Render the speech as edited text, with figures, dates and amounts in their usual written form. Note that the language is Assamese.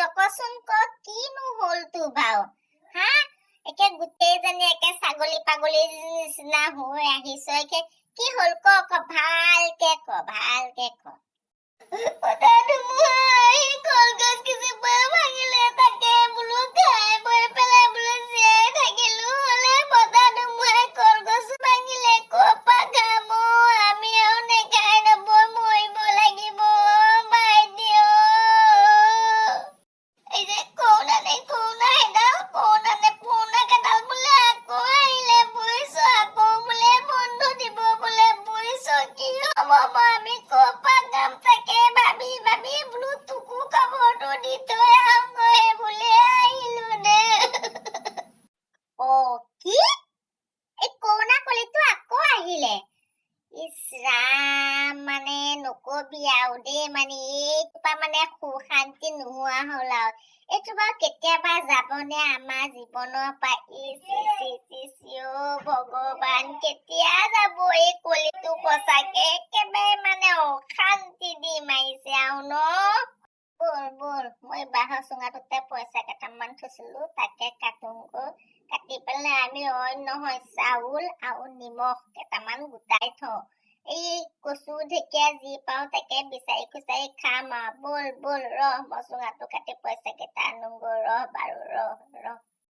আহিছ? কচোন ক, কিনো হ'ল তোৰ বাৰু? হা, একে গোটেইজনী একে ছাগলী পাগলী নিচিনা হৈ আহিছ। একে কি হ'ল, ক ক, ভালকে ক, ভালকে ক। কথাটো মই কলগছ কেইজোপা ভাঙিলে, তাকে বোলো খাই বৈ পেলাই বোলো জীয়াই থাকিলো হ'লে। বতাহ ধুমুহাই কলগছ ভাঙিলে, ক'ৰ খাম অ'? আমি আৰু নেখাই নবৈ মৰিব লাগিব অ', ভাইটি অ'। এই যে কৰোণা নে কৰোণা, সেইডাল কৰোণা নে পুৰণা কেইডাল বোলে আকৌ আহিলে, বুজিছ? আকৌ বোলে বন্ধ দিব বোলে, বুজিছ? কি হ'ব বাৰু, আমি ক'ৰ পৰা খাম? তাকে ভাবি ভাবি বোলো তোকো খবৰটো দি থৈ আহোঁগৈ বুলি আহিলো দে। অ, কি, এই কৰোণা কলিটো আকৌ আহিলে? ইচ ৰাম, মানে নকবি আৰু দেই। মানে এইটোপা মানে সুখ শান্তি নোহোৱা হ'ল আৰু। এইটো বাৰু কেতিয়াবা যাবনে আমাৰ জীৱনৰ পৰা? ইচ ইচ ইচ ইচ, অ ভগৱান, কেতিয়া যাব এই কলিটো? সঁচাকে একেবাৰে মানে অশান্তি দি মাৰিছে আৰু ন। ব'ল ব'ল, মই বাঁহৰ চুঙাটোতে পইচা কেইটামান থৈছিলো, তাকে কাটোগৈ। কাটি পেলাই আমি অইন নহয়, চাউল আৰু নিমখ কেইটামান গোটাই থওঁ। এই কচু ঢেকীয়া যি পাওঁ তাকে বিচাৰি খুচাৰি খাম আৰু। ব'ল ব'ল, ৰহ, মই চুঙাটো কাটি পইচা কেইটা আনোগৈ। ৰহ বাৰু, ৰহ ৰহ।